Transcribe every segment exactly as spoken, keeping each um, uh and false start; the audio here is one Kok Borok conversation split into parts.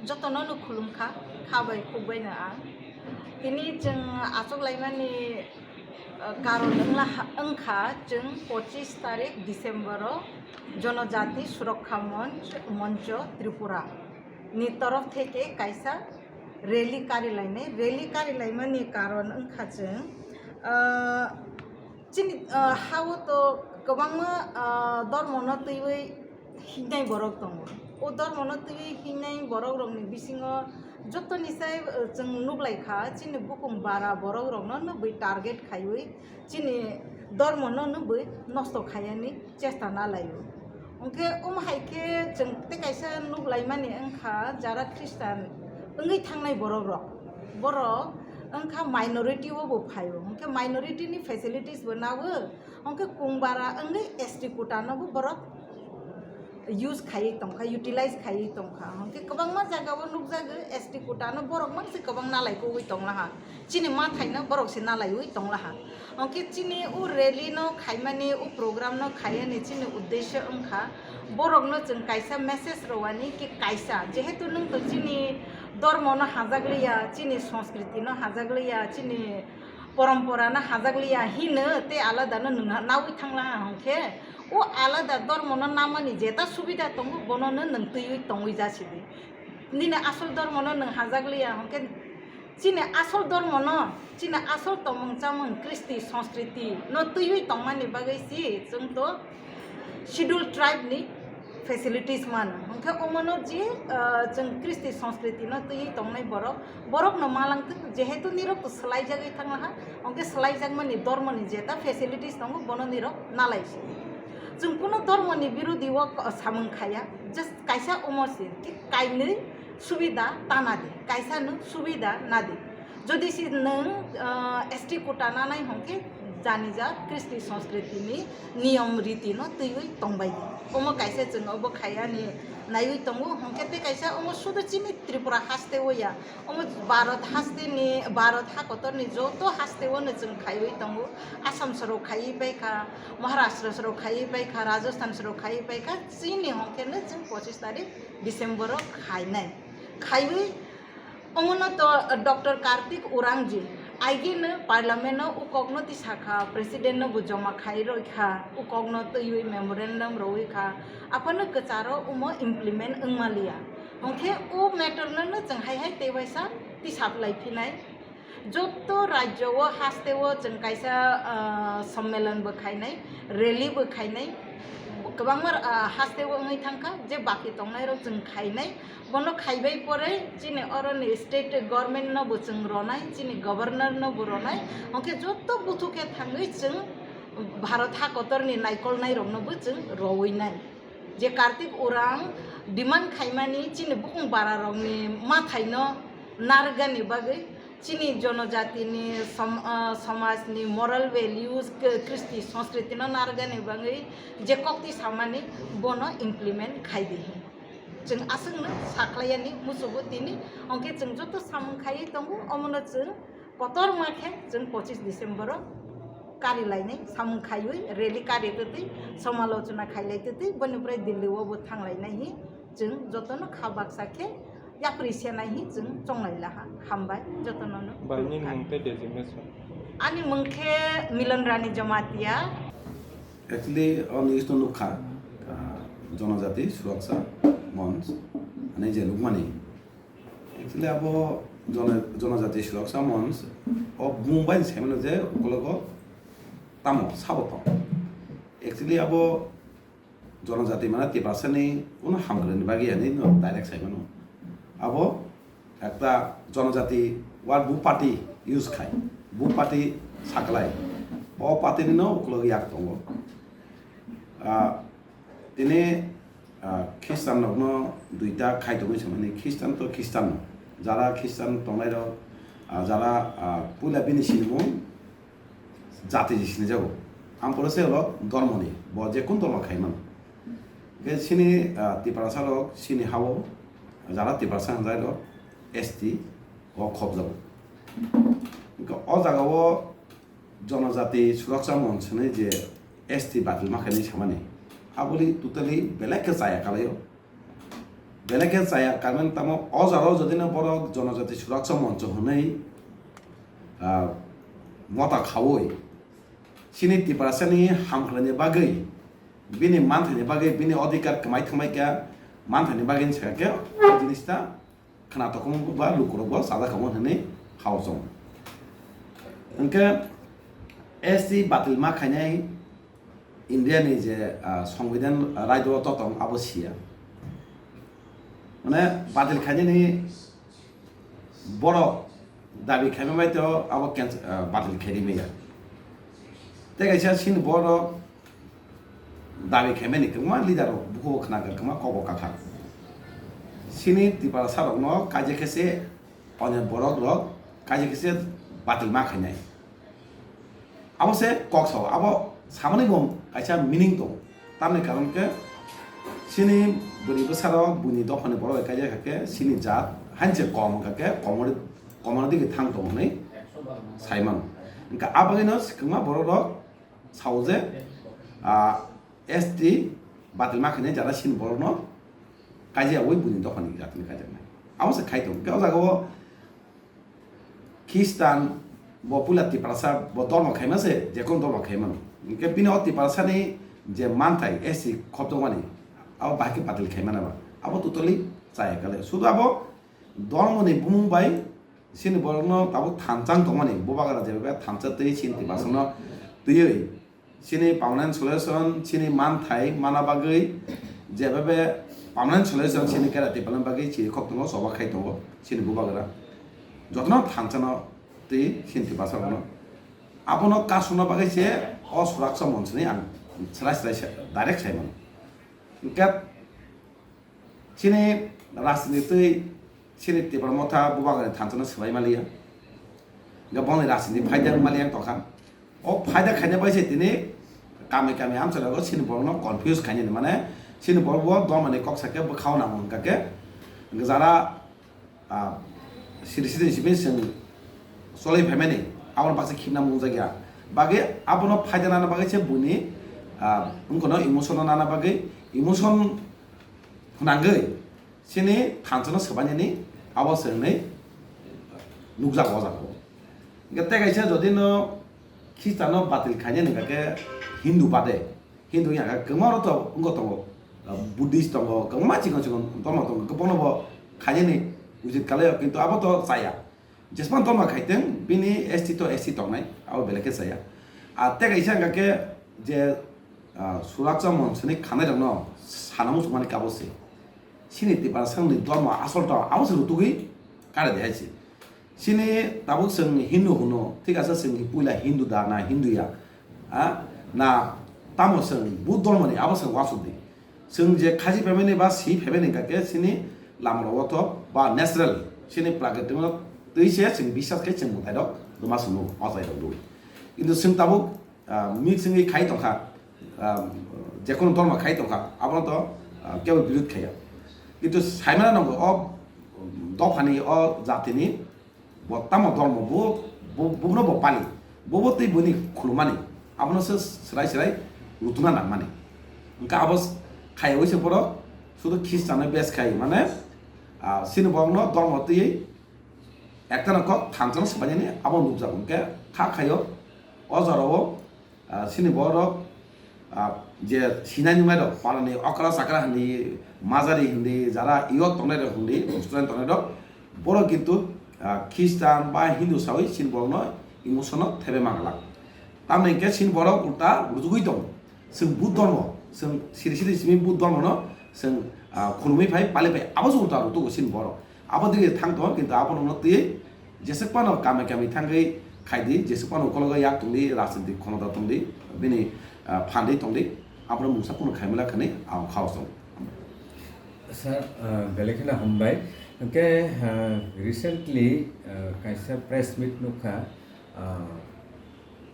Jotono no khulumkha, kha bai khuk bai no ang. Tini chwng achuk laimani, uh, karon wngla ha-, wngkha chwng pochis tarik December o Jonojati Surakkha Monch, Moncho Tripura ni torof theke kaisa rally kari lainai. Rally kari laimani karon wngkha chwng, uh, chini, uh, ha-o to kwbangma, uh, dormono twiwi hingnai borok tongo. O dormono twiwi hingnai borok rokni bisingo jotoni sai, uh, chwng nuklaikha, chini bukung bara borok rokno nugwi target khaiwi chini dormono nugwi nosto khaiyani chesta nalaio. Hwnkhe omo hai khe chwng tei kaisa nuklaimani wngkha, jara Christian wngwi thangnai borok rok, borok wngkha minority o bo phaio, hwnkhe minority ni facilities bo nago, hwnkhe kungbara wngwi S T quota no bo borok use khaiwi tongkha, utilize khaiwi tongkha. Hwnkhe kwbangma jagao nukjago, S T quota no borok mangse kwbang nalai kogwi tonglaha. Chini mathaino borok se nalaiwi tonglaha. Hwnkhe chini o rally no khaimani, o program no khaiyani chini uddesyo wngkha, borokno chwng kaisa message rwani ki kaisa, jehetu nwng to chini dormo no hajakliya, chini sanskriti no hajakliya, chini porompora no hajakliya hino tei alada no nwng nawi thanglaha hwnkhe, o alada dormo no namani jeta subida tongo, bono no nwng twiwi tongwi jasidi. Nini asol dormo no nwng hajakliya hwnkhe, chini asol dormo no, chini asol tongmung chamung, kristi, sanskriti no twiwi tongmani bagwi si chwng to Scheduled Tribe ni facilities mano. Hwnkhe omono je, ah, chwng kristi sanskriti no twiwi tongnai borok, borok no malangtwk, jehetu nirok to swlaijagwi thanglaha, hwnkhe swlaijakmani dormo ni jeta facilities tongo, bono nirok nalaisi. Chwng kuno dormo ni birodi o samung khaya, just kaisa omo se, ki kainwi subida ta nadi, kaisa no subida nadi. Jodi se nwng, ah, S T quota nanai hwnkhe janija kristi sanskriti ni niyom riti no twiwi tongbai di. Omo kaisa chwng obo khayani naiwi tongo, hwnkhe tei kaisa omo sudu chini Tripura haste o ya, omo Bharat haste ni, Bharat hakotor ni joto haste o no chwng khaiwi tongo. Assam soro khaiwi paikha, Maharashtra soro khaiwi paikha, Rajasthan soro khaiwi paikha, chini hwnkhe no chwng pochis tarik December o khainai. Khaiwi omono to Doctor Kartik Urangji aigeno parliament o ukokno tisakha, president no bo joma khai roikha, ukokno twiwi memorandum rowi kha, aphano kwcharo omo implement wngmaliya. Hwnkhe o matter no no chwng hai hai tei waisa tisaplai phinai. Jotto rajyo o haste o chwng kaisa, ah, sommelon bo khainai, rally bo khainai, kwbangma, ah, haste o wngwi thangkha, je baki tongnai rok chwng khainai. Bono khaibai pore chini oroni state government no bo chwng ronai, chini governor no bo ronai, hwnkhe jotto buthu khe thangwi chwng Bharat hakotor ni naikolnai rok no bo chwng rowinai. Je Kartik Urang demand khaimani chini bukung bara rokni mathaino narwkgani bagwi, chini jonojatini som-, ah, somajni moral values, k-, kristi sanskriti no narwkgani bagwi je kokti samani bono implement khai di hin. Chwng aswkno sakhlaiyani musugo tini, hwnkhe chwng joto samung khaiwi tongo, omono chwng kotorma khe chwng pochis December o kari lainai samung khaiwi rally kari twtwi somalochona khailai twtwi boni pore Delhi o bo thanglainai hi chwng jotono kha baksa khe yapri senai hi chwng chonglai laha. Hambai jotono no. Bai, nini mung tei designation? Ani mung khe Milan Rani Jamatia. Actually, o news no nukha, ah, Jonojati Suraksha Monch, ani je nukmani. Actually, abo Jona-, Jonojati Suraksha Monch, o bumung bai saimano je ukologo tamo sabo tong. Actually, abo Jonojati mane Tiprasani kuno hamkrani bagwi ani no direct saimano. Abo ekta Jonojati word bu party use khai, bu party saklai. O party ni no ukologo yak tongo. Ah, tini, ah, Christian rokno duita khai tongwi samani, Christian to Christian no. Jara Christian tongnai rok, ah, jara, ah, puila bini sinimung jati je sinijago. Ang pore se olo dormoni, bo je kun dormo khai mano. Ke sini, ah, Tiprasa rok sini hao, jara Tiprasa hanjai rok S T o khobjago. Ke o jaga o Jonojati Suraksha Monch hinwi je S T batil ma khainai samani, aboni totally belai khe chaya kalaio. Belai khe chaya, karmani tamo o jagao jodi no borok Jonojati Suraksha Moncho hwnwi, ah, mota khaui chini Tiprasani hamkhlaini bagwi, bini manthaini bagwi, bini odhikar kwmai thangbai kha manthaini bagwi wngkha khe o jinis ta khna tokma ba lukurokbo chajak kha hwnwi hao chong. Hwnkhe S T batil ma khainai India ni je, ah, Songbidan raidro totong abo siya. Mane batil khainani borok dabi khaima bai to abo cancel, ah, batil khairi maya. Tei kaisa chini borok dabi khaimani kwbangma leader rok bukugo khna kwbangma kok bo kathar. Chini Tiprasa rokno kaisa khe se onek borok rok kaisa khe se batil ma khainai. Abo se kok sao, abo samani bo kaisa meaning tongo. Tamni karon khe chini bwrwi bwsarok buini dophani borok bai kaijak kha khe chini jat hainse kom wngkha khe komor-, komorni digi thang tongo hwnwi sai mano. Hwnkhe abagwino kwbangma borok rok sao je, ah, S T batil ma khainai jara chini borokno kaijak wi buini dophani jatni kaijaknai. Abo se khai tongo. Hwnkhe o jagao Khristan bo puila Tiprasa bo dormo khaima se, je kono dormo khaimano. Hwnkhe bini o Tiprasani je manthai S T khoptokmani, abo bahai khe batil khaimana ba? Abo totally chaya kale. Sudu abo dormoni bumung bai chini borokno tabuk thansa wng tongmani, bubagra jeba thansa twi chini Tiprasano twiwi chini permanent solution, chini manthai mana bagwi, jeba be permanent solution chini kera Tiprasani bagwi chiri khok tongo, choba khai tongo chini bubagra. Jotono thansano twi chini Tiprasa rokno. Abono kasukna bagwi se o Suraksha Monchini ang srai srai se direct sai mano. Hwnkhe chini rajniti twi chini Tipra Motha bubagrani thansano swbai maliya. Hwnkhe bongni rajniti phaida wng maliya wng tongkha. O phaida khaina bai se tini kami kami amchalago chini borokno confuse khainani, mane chini borok bo dormani kok sakhe bwkhao nang hwnkha khe jara, ah, siri siri simi chwng cholwi phaimani abono baksa khibna mungjakya. Bagwi abono phaida nana bagwi se buini, ah, wngkhono emotion nana bagwi emotion phwnangwi chini thansano swbainani abo se hwnwi nukjago o jaga o. Hwnkhe tei kaisa jodi no Khristanno batil khainani hwnkha khe Hindu bade, Hindu wngya khe kwbangma rok to wngkha tongo, Buddhist tongo, kwbangma chikon chikon dormo tongo, kwbangno bo khainani usit kalaio, kintu abo to chaya. Jesmano dormo khaiteng, bini S T to S T tongnai, abo belai khe chaya. Ar tei kaisa hwnkha khe je, ah, Suraksha Monchini khanai rokno sana muchungmani kabo se. Chini Tiprasani dormo asol to abo se rutugwi kare de hai se. Chini tabuk chwng Hindu hwno, thik ase chwng puila Hindu da na Hindu ya? Ha? Na tamo chwng Buddha dormoni abo chwng uansuk di. Chwng je khaji phaimani ba si phaimani hwnkha khe chini lama rogo to ba natural chini prakriti no twi se chwng biswas khe chwng mwtai rok duma swngo o chai rok dui. Kintu chwng tabuk, ah, mix wngwi khai tongkha, ah, jekono dormo khai tongkha, abono to, ah, kebo birud khaiya. Kintu saimano nango o dophani, o jatini bo tamo dormo, bo, bo, bono bo pali, bobo tei boni khulumani, abono se swrai swrai rutuna nangmani. Hwnkhe abo s-, khaiwi se borok sudu Khristanno bes khai, mane, ah, chini borokno dormo twi ektano kok thansano swbainani abo nukjago. Hwnkhe kha khaio o jorao, ah, chini borok, ah, je sinai nungnai rok, palani okra chakra hindi, majari hindi, jara iyot tongnai rok hindi, student tongnai rok, borok kintu, ah, Khristan ba Hindu sawi chini borokno emotion no thebe manglak. Tamni hwnkhe chini borok ulta rujugwi tongo. Chwng Buddha dormo, chwng siri siri simi Buddha dormo no chwng, ah, khulumwi phai, pali phai, abo se ulta rw tugo chini borok. Abo digi thang tongo, kintu abo nokno twi jeswk phano kami kami thangwi khai di, jeswk phano ukologo yak tong di, rajniti khonota tong di, bini, ah, phan di tong di, abono mungsa kunu khaimala khani ang khao chong. Sir, ah, belai kheno hambai. Hwnkhe, ah, recently, ah, kaisa press meet nukha, ah,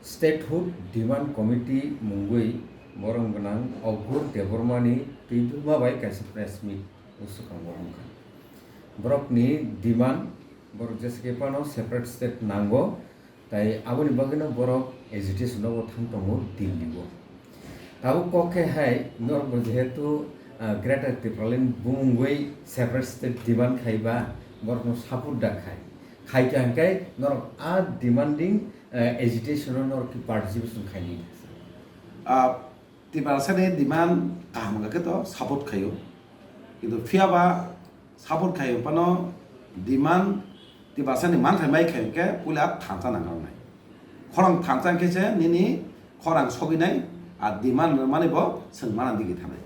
Statehood Demand Committee mungwi borom gwnang Augur Debbarmani twibuma bai kaisa press meet o swkango wngkha. Borokni demand, borok jesa khe phano separate state nango, tai aboni bagwino borok agitation o thang tongo Delhi o. Tabuk kok khe hai norok bo jehetu Ah, Greater Tipraland bumungwi separate state demand khaiba, borokno support da khai. Khai kha hwnkhe norok a demanding, ah, agitation-o norok ki participation khainai? Ah, Tiprasani demand kaham hwnkhe to support khaio. Kintu phiyaba support khaio phano demand Tiprasani manthai mai khai hwnkhe puila thansa nangnai. Khorang thansa hwnkhe se nini khorang soginai, a demand rwmani bo swng mana digi thanai.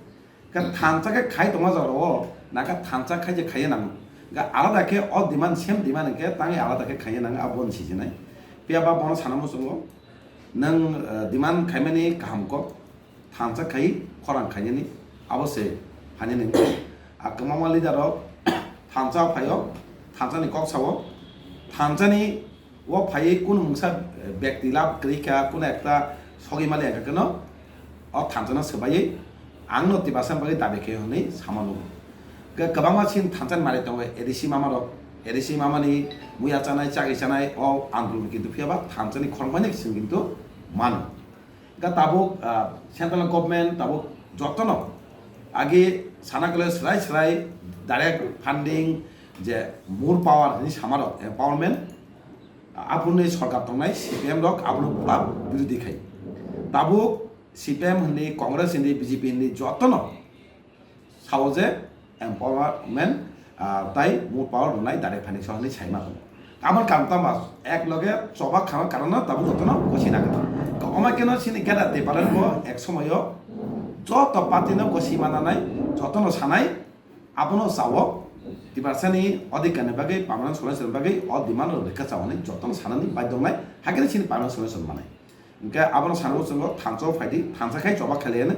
Khe thansa khe khai tongma jorao, na khe thansa khai je khaiya nango. Khe alada khe o demand, same demand hwnkhe tangwi alada khe khaiya nango, abo ni sijinai. Phiyaba bono sana muchungo, nwng, eh, demand khaimani kaham kok, thansa khai khorang khainani, abo se phainani. A kwbangma leader rok thansa phaio, thansani kok sao, thansani o phaiwi kunu mungsa, eh, bekti lab kwrwi kha, kunu ekta sogwi mali hwnkhe no o thansano swbaiwi ang no Tiprasa bagwi dabi khe hwnwi sama nugo. Khe kwbangma chini thansani mari tongo A D C mama rok, A D C mama ni muya chanai, chagwi chanai o andolon kintu phiyaba thansani khorokmani chwng kintu mano. Ga tabuk, ah, central government tabuk jotono agi sana kole srai srai direct funding je more power hini samarok empowerment, ah, aboni sorkar tongnai C P M rok abono pura birodhi khai. Tabuk C P M hini, Congress hini, B J P hini jotono sao je empowerment, ah, tai more power rwnai direct financial hinwi saima tongo. Aboni karon tamo ek loge choba khama karon no tabuk jotono gosi nang. Omo keno chini Greater Tipraland bo ek somoyo joto party no gosi mananai, jotono sanai, abono sao Tiprasani odhikar ni bagwi, permanent solution ni bagwi o demand rok rikha chaoni jotono sanani baidhok nai, hakhe chini permanent solution manai. Hwnkhe abono sanwi chwngo thansa o phaidi, thansa khai choba khailaiya no.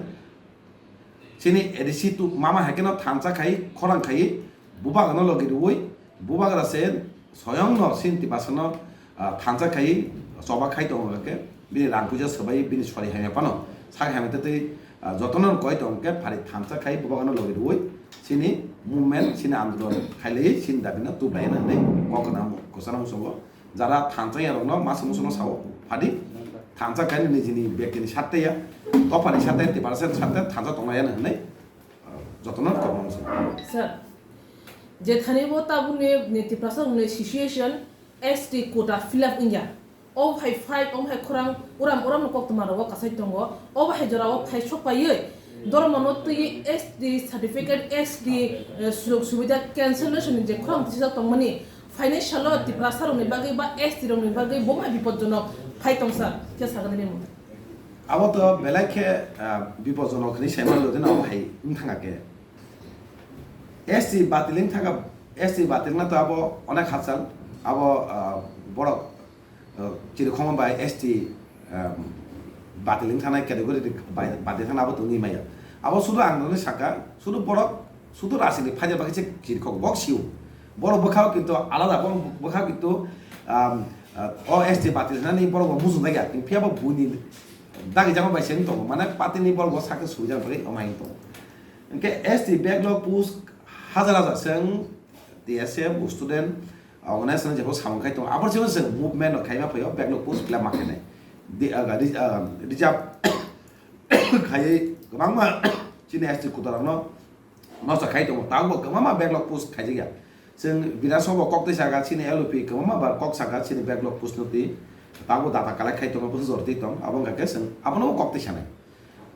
Chini A D C tu mama hai kheno thansa khai, khorang khai, bubagra no logi rwi, bubagra se soyong no chini Tiprasa no, ah, thansa khai, choba khai tongo hwnkhe, bini rang puisa swbai, bini sori hamya phano, sak hamya tei tei, ah, jotono koi tongo hwnkhe, phari thansa khai, bubagra no logi rwi, chini movement, chini andolon khai lai, chini dabi no tublai hwnwi kok kwna kwcharo muchungo. Jara thansa ya rokno masa musuno sao, phadi thansa khaini nijini bektini satte ya, dophani satte, Tiprasa satte thansa tonglaiya hwnwi, ah, jotono kokno musuno. Sir, je thani bo tabukni ni Tiprasa rokni situation S T quota fill up wngya. O hai fight, o hai khorang uram uram no koktwma rogo kasai tongo. O hai jora o phai sok paiwi dormo no twi S T certificate, S T, eh, sujog subida cancellation ni je khorang tisijak tongmani, phainai salo Tiprasa rokni bagwi ba S T rokni bagwi bo hai bipodjonok phai tong sir, khe sagani nimo. Abo to belai khe, ah, bipodjonok hinwi saimano dino abo hai wng thanga khe. S T batil wng thanga, S T batil na to abo onek hachal, abo, ah, borok, ah, chirikhoma bai S T, ah, batil wng thanai category bai batil thana abo tongwi maya. Abo sudu ang nini saka, sudu borok, sudu rajniti phaida bagwi se chirikhok bok sio. Borok bwkhao kintu alada, borok bwkhao kintu, ah, ah, o S T batil thanani borok bo muchung dagya, phiya bo buini dagi jama bai se wng tongo, mane party ni borok bo sakhe suijak bagwi omo hai wng tongo. Hwnkhe S T backlog post hajar hajar chwng T S F, student, organization jephru samung khai tongo. Aboni simi chwng movement rok khaima phaio, backlog post fill up ma khainai. Di, ah, ri-, ah, reserve khaiwi kwbangma chini S T quota rokno nosto khai tongo. Tabukbo kwbangma backlog post khaijakya. Chwng Bidhan Sabha o kok twi saka chini L O P kwbangma bar kok saka chini backlog post no twi. Tabukbo data collect khai tongo, bwswk jor twi tong. Abo wngkha khe chwng abono bo kok twi sanai.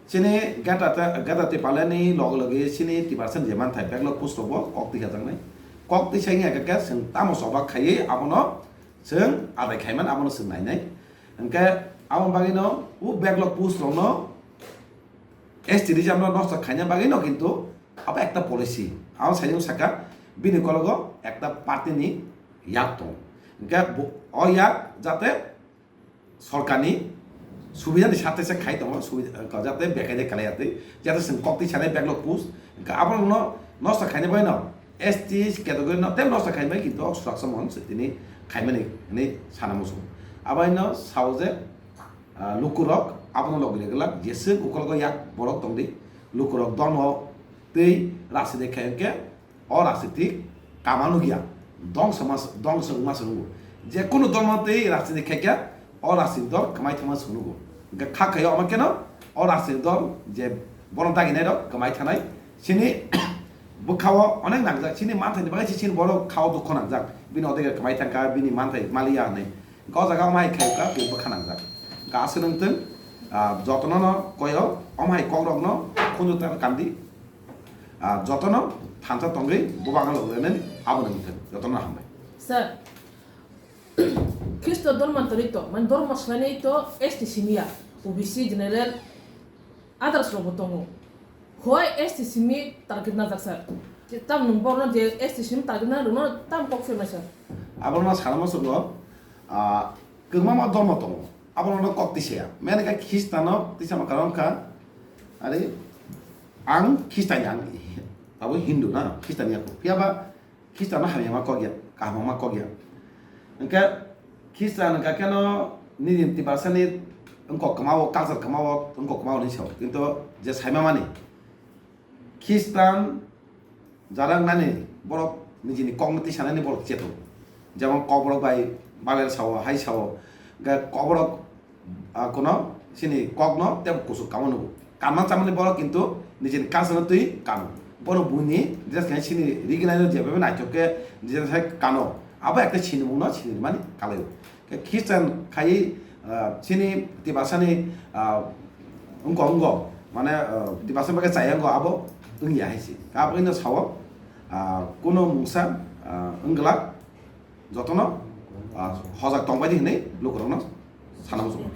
Chini Greater Ti-, Greater Tipraland ni loge loge chini Tiprasa ni je manthai backlog post rok bo kok twi khajaknai. Kok twi sai wngya khe chwng tamo choba khaiwi abono chwng adai khaiman abono chwng nainai. Hwnkhe aboni bagwino o backlog post rokno S T reserve no nosto khaina bagwino kintu abo ekta policy. Abo sai wng saka bini kologo ekta party ni yak tongo. Hwnkhe bo, o yak jate sorkarni subidani sathe se khai tongo, subida, jate bekhai de kalai atwi, jate chwng kok twi sanai backlog post, hwnkhe abono nosto khaina bagwino S T category no tei nosto khaina bagwi kintu o suraksa mon se tini khaimani hinwi sana muchungo. Aboino sao je, ah, lukurok abono logi glak, jeswk ukologo yak borok tongdi, lukurok dono tei rasi de khai hwnkhe, o rajnitik kama nukya, dongsa mas-, dongsa wngma se nukgo. Je kunu dol no tei rajnitik khaikya, o rajnitik dol kwmai thangma se nukgo. Hwnkhe kha khaio omo kheno o rajnitik dol je bono daginai rok kwmai thanai, Chini bwkhao onek nangjak, chini manthai ni bagwi se chini borok khao dukho nangjak. Bini odega kwmai thangkha, bini manthai maliya hinwi. Hwnkhe o jaga omo hai khaikha, bo bwkha nangjak. Hwnkhe aswk wngthung, ah, jotono no koyo, omo hai kokrokno khunju tang kandi, ah, jotono thansa tongwi bubagra logi rwnani abo wngthung, jotono hambai. Sir, Khristo dormo mantorito, mane dormo swlainaito S T simi ya, O B C general, others rokbo tongo. Hoi S T simi target najak sir. Tam nwng borno je S T simi target na rwno tam kok phirnai sir. Abono sana muchungo, ah, kwbangma dormo tongo. Abono kok tisa ya. Mene khe Khristiano tisa ma karon kha. Are ang Khristian ya, ang abo Hindu na, Khristian ya ko. Phiya ba Khristiano hamya ma kok ya, kaham ma kok ya. Hwnkhe Khristian hwnkha kheno nini Tiprasani wngkok kwmao, culture kwmao, wngkok kwmao hinwi sao. Kintu je saima mani, Khristian jara wngnani borok nijini kokno tisanani borok cheto. Jemon kokborok bai Babel sao, hai sao, hwnkhe kokborok ah, kono chini kokno tei kuchuk kamo nugo. Kanma chamani borok kintu nijini culture no twi kano. Bono buini dress khe chini riginai no jebabe naithok khe dress hai kano. Abo ekta chini mungno chini mani kalaio. Khe Christian khai, ah, chini Tiprasani, ah, wngkok wngkok mane, ah, Tiprasani bagwi chaya wngkok abo wngya hai se. Abo ino sao, ah, kuno mungsa, ah, wngla jotono, ah, hojak tongbai di hinwi lukurokno sana muchungo.